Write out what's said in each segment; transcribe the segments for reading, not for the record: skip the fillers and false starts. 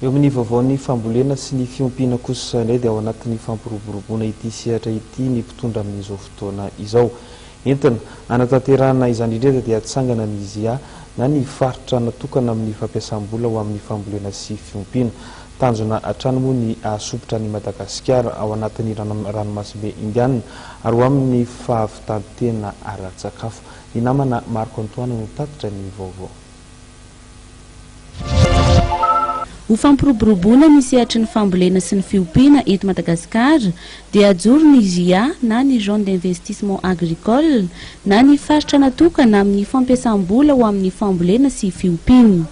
Eo amin'ny vaovaon'ny fambolena sy ny fiompiana kosa indray dia ao anatin'ny fampiroboroboana ity sehatra ity ny mpitondra amin'izao fotoana izao. Entina hanatanterahana izany indrindra dia hatsangana ny ZIA na ny faritra natokana amin'ny fampiasam-bola ho amin'ny fambolena sy fiompiana. Tanjona hatrany moa ny hahasompitra an'i Madagasikara ao anatin'ny ranomasimbe Indiana ary ho amin'ny fahavitan-tena ara-tsakafo. Ny namana Marco Antoine no nitatitra ny vaovao. Ho fampiroboroboana ny sehatry ny fambolena sy ny fiompiana eto Madagasikara dia ajoro ny JA na ny Zone d'Investissement Agricole na ny faritra natokana amin'ny fampiasam-bola ho amin'ny fambolena sy fiompiana.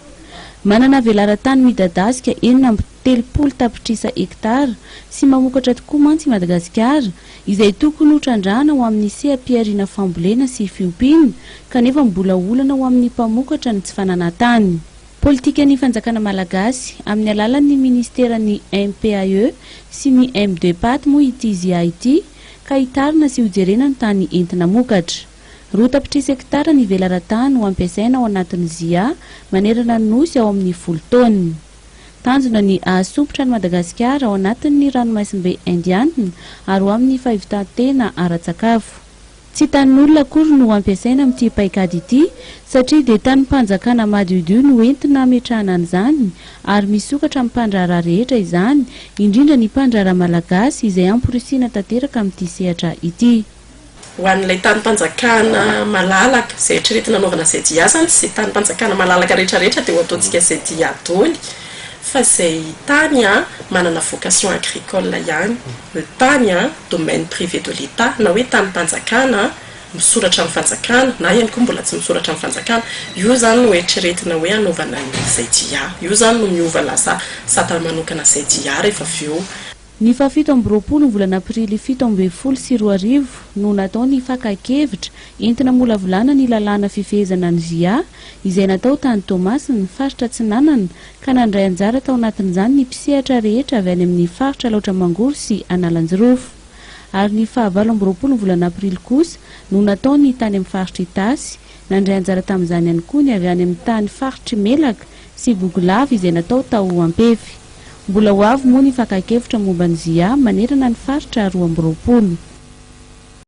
Manana velaran-tany midadasika 36 tapitrisa hektara sy mamokatra tokoa mantsy i Madagasikara izay tokony ho trandrahana ho amin'ny seha-pihariana fambolena sy fiompiana kanefa mbola olana ho amin'ny mpamokatra ny tsy fananan-tany. Politikan'ny fanjakana malagasy, amin'ny alalan'ny minisiteran'ny MPAE sy ny MDPAT moa ity ZIA ity ka hitarina sy hojerena ny tany entina hamokatra. 2 tapitrisa hektara ny velaran-tany ho ampiasaina ao anatin'ny ZIA manerana ny Nosy ao amin'ny 10 taona. Tanjona ny hahasompitra an'i Madagasikara ao anatin'ny ranomasimbe Indiana ary ho amin'ny fahavitan-tena ara-tsakafo. Tsy tanin'olona akory no ampiasaina amin'ity paikady ity satria dia tanim-panjakana madiodio no entina hametrahana an'izany ary misokatra amin'ny mpandraharaha rehetra izany, indrindra ny mpandraharaha malagasy izay amporisihina tanteraka amin'ity sehatra ity. Ho an'ilay tanim-panjakana malalaka izay eritreretina hanaovana ZIA izany, tsy izay tanim-panjakana malalaka rehetrarehetra dia ho ataontsika ZIA daholo fa izay tany manana vocation agricole ihany, ny tany domaine privé de l'Etat na hoe tanim-panjakana misoratra amin'ny fanjakana na ihany koa mbola tsy misoratra amin'ny fanjakana, io izany no eritreretina hoe hanaovana ny ZIA, io izany no miova lasa sata manokana ZIA rehefa avy eo. Ny faha-27 ny volana aprily 2017 no natao ny fakan-kevitra entina hamolavolana ny lalàna fifehezana ny ZIA izay natao tany Toamasina, faritra Atsinanana, ka nandray anjara tao anatin'izany ny mpisehatra rehetra avy any amin'ny faritra Alaotra Mangoro sy Analanjirofo. Ary ny faha-28 ny volana aprily kosa no natao ny tany amin'ny faritra Itasy, nandray anjara tamin'izany ihany koa ny avy any amin'ny tany faritr'i Melaka sy Bogolava izay natao tao Ampefy. Mbola ho avy moa ny fakan-kevitra momba ny ZIA manerana ny faritra 22.